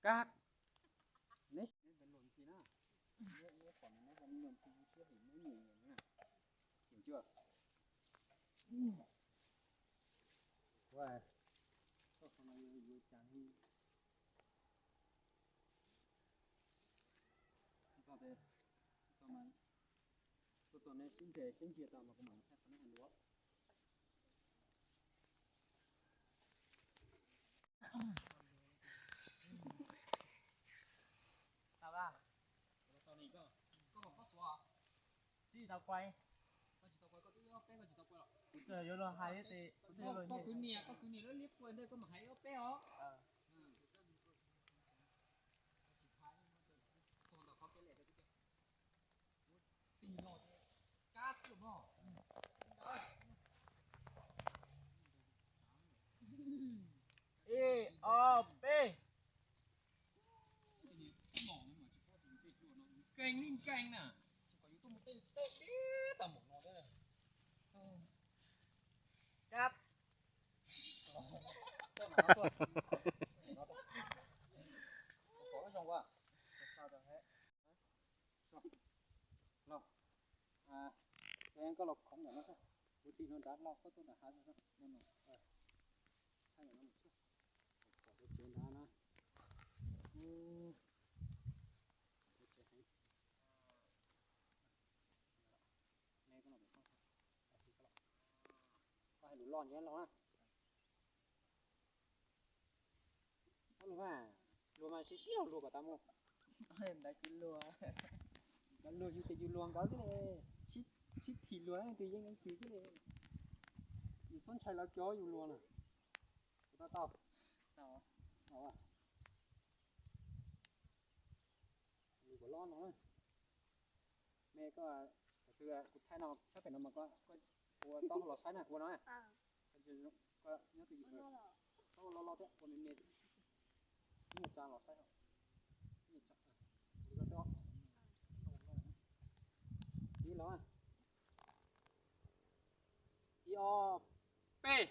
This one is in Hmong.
Kab. Neb, neb ntawd luag ntxhi na. Neb, neb pom neb ntxhi siab heev, neb nyiam nyiam na. Chim ntsia. Ua, koj qhov no yuav, yuav cas li. Txog tes, txog mas, tuaj txog neb sib ntes sib ntsia tau mas kuv mam thaij qhov neb hais lus. Tau lawm. Koj, koj mam pab xuav. Tsis tau quay. Koj tsis tau quay, koj twb ob peb, koj tsis tau quay los? Kuv tsuas yuav luag hais tes, kuv tsuas yuav luag koj nyiam. Koj kwv niam, koj kwv niam lub liab qhua ntawd koj mam hais ob peb os. Tsis hais, txog ntawm qhov peb lem rau tib pliag. Tig los ces kab xwb mog. Ib, ob, peb. Nkeeg li nkeeg na, tsis kom yus tuaj mus tej teb tau mus no thiab. Kab. Pom zoo ua. Los, koj los khoov ntawm no xwb, kuv tig no nrad los koj tuaj nram hav xwb xwb. No no, thaij ntawm no mus xwb. Pom tej tsev nrad na. Pom tej tsev heev. Ne koj los pem koj, koj hais lus loj ntsia los na. Txhob luag mas, luag mas siab siab luag kom tas mus. Ntawd tsis luag. Nkawd luag yus ces yus luag nkawd xwb le. Sib, sib thim luag leej twg yeej leej twg xwb le. Yus txhob ntshai lawv cov yus luag na. Kuv tau tau. Tau. Yus kom loj no. Me koj, kuv thaij no sab pem no mas koj, koj ua taub hau los saib na, kuv ua no na. Koj nyob twj ywm, koj ua loj loj thiab ua me me, ib nyuag tsa los saib os. Ib nyuag tsa, kuv li koj xwb os. Ib los, ib ob peb.